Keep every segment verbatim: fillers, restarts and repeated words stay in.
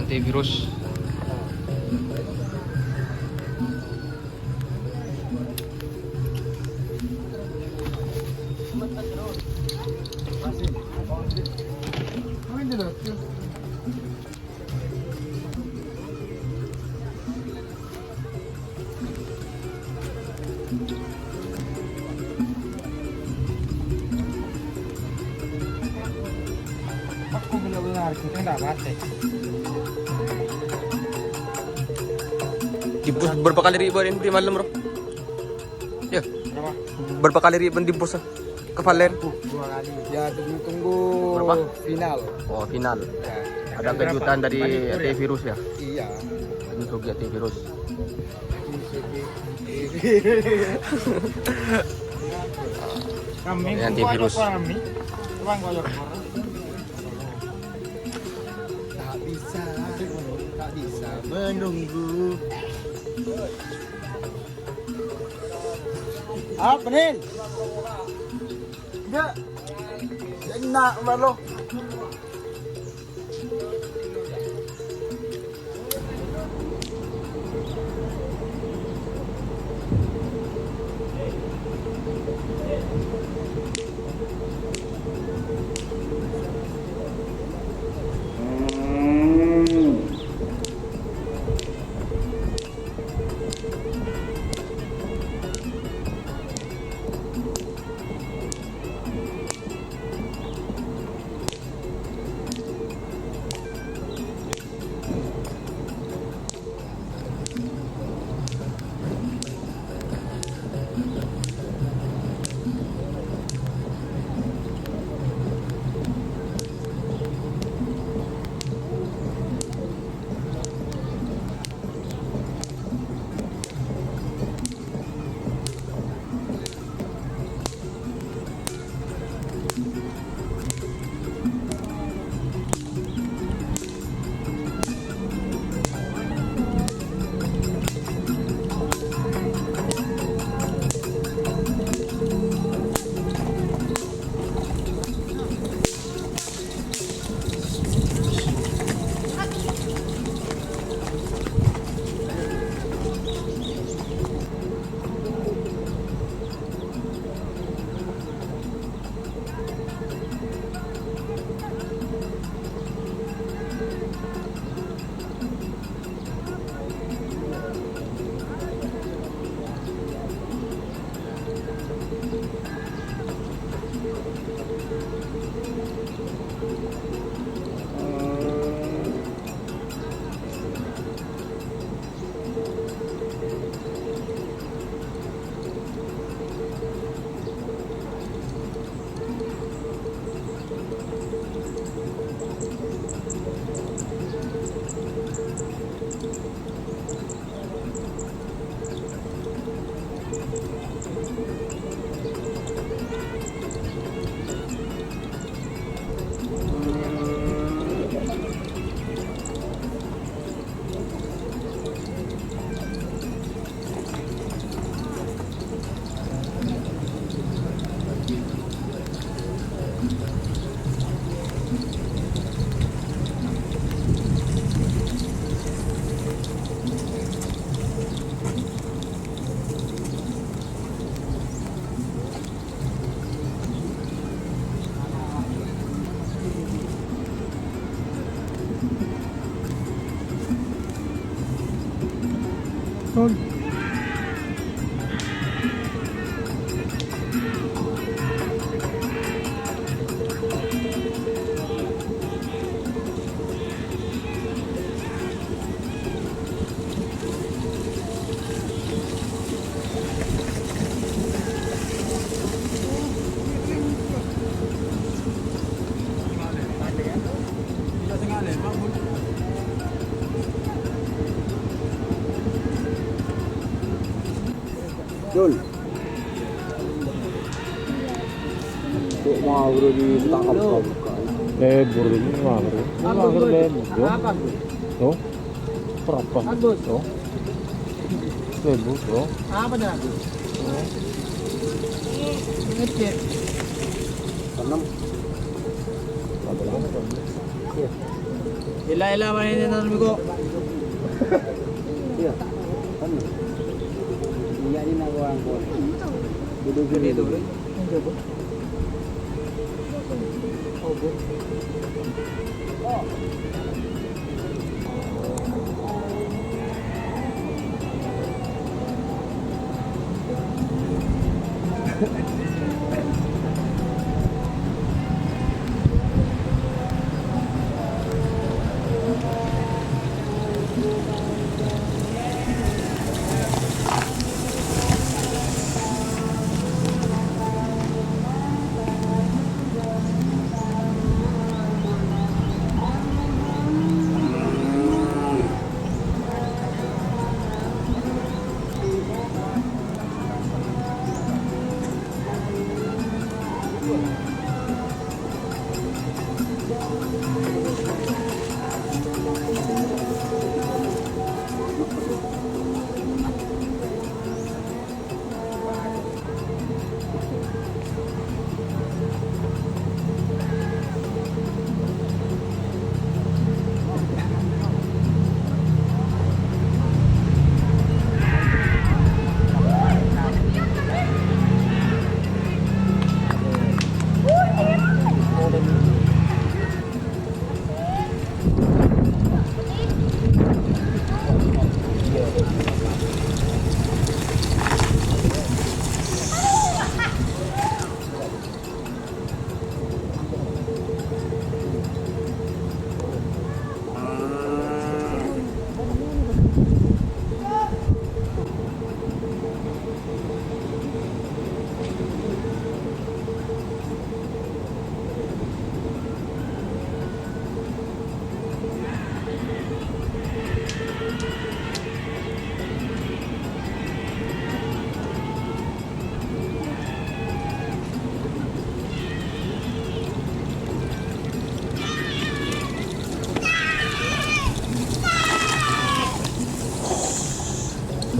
Antivirus. Dimpus berapa kali ribuan di malam, Bro? Ya. Berapa? Berapa kali ribuan dimpus? Kepalen. Dua kali. Ya, tunggu-tunggu. Berapa? Final. Oh, final. Ya. Ada kejutan dari T Virus ya? Iya. Ini Sugi T Virus. Kami Yang T Virus. Kami. Tuang koyor. Tak bisa, tak bisa menunggu. Apa nih? Enggak. Enak malu. Dul. Kok mau bro ditangkap kau? Lebur ini mah, bro. Ini mah, bro, lebur, bro. Apa, bro? Tuh. Berapa? Bagus. Tuh. Lebur, bro. Apa dah? Ngecek. Enam. Iya. Ella, ella, main ini, Nalmiko. Iya. Iya, ini nak orang pun. Duduk sini dulu.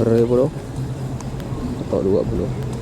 Berapa puluh? Atau dua puluh?